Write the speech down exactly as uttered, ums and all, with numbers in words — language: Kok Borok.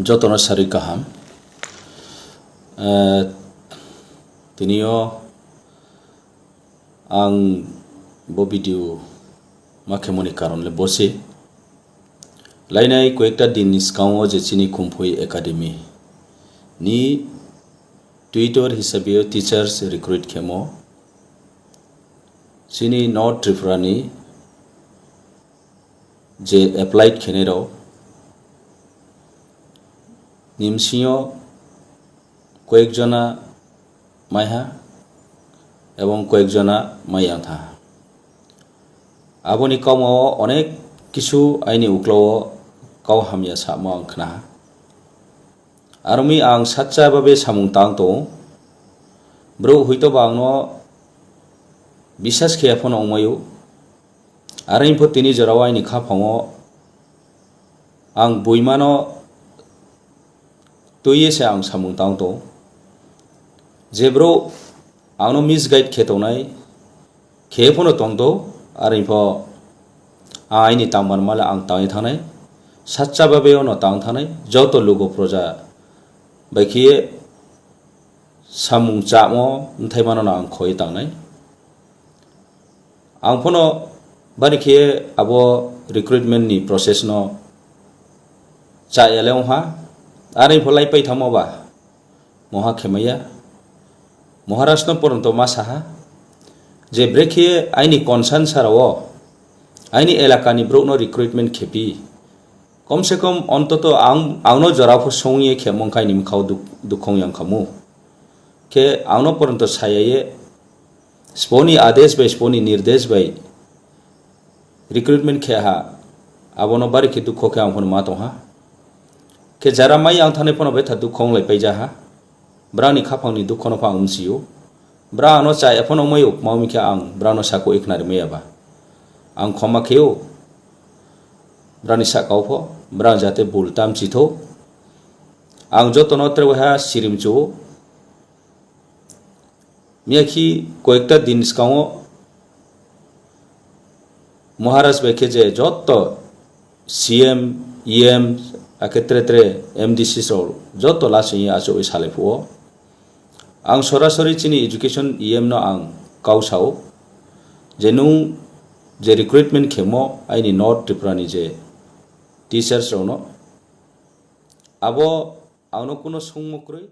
Jotono sarwi kaham. Eh, tinio ang bo video ma khemoni karon le bo se. Lainai koyekta din ni swkango je chini Khumphoi Academy ni tutor hisabe teachers recruit khemo chini North Tripura ni je applied khenai rok ni bsing o koyekjona maiha ebong koyekjona mai yang tha. Aboni kauma o onek kisu aini ukla o kau hamya samo ang khna. Aroni ang sacha babe samung tang tongo. Bro huito ba angno bisas khe phano wngmaio. Aroni pho tini jorao aini khaphang o ang buimano twiwi se ang samung tang tongo. Je bro angno misguide khe tongnai, khe phano tong to, aroni pho aini tangman male ang tangwi thangnai, sacha babe ono tang thangnai, joto lugo proja bai khe samung chamo nthai mano ang khoi tangnai. Ang phano bari khe abo recruitment ni process no cha ya le wngha, aroni pho lai pai thamo ba moha khemaya. Moharaj no poronto ma saha je brekhe aini concern sarao aini elaka ni borok no recruitment khepi, kom se kom ontoto ang, angno jora pho songye khemong khai ni mkhao duk-, dukhong yang khamu. Khe angno poronto sayaye sponi adesh bai, sponi nirdesh bai recruitment khe ha, abono bari khe dukho khe ang phano ma tong ha. Khe jara mai ang thani phano betha dukho wng lai paija ha. Brani khaphang ni dukho no pha ang msio. Bra ano cha ephano mai uk mau mikhe ang brano sako ikhnari maya ba. Ang khoma kheo. Brani sakao pho, bra jate bul tam chitho. Ang jotono trewaha sirim chuo. Miyakhi koyekta din skango Maharaj bai khe je joto C M, E M, akhe tre tre M D C rok joto lasingwi achugwi salai phuo. Ang sorasori chini education E M no ang kau sao je nung je recruitment khemo aini North Tripura ni je teachers rokno, abo angno kuno sungmo kwrwi.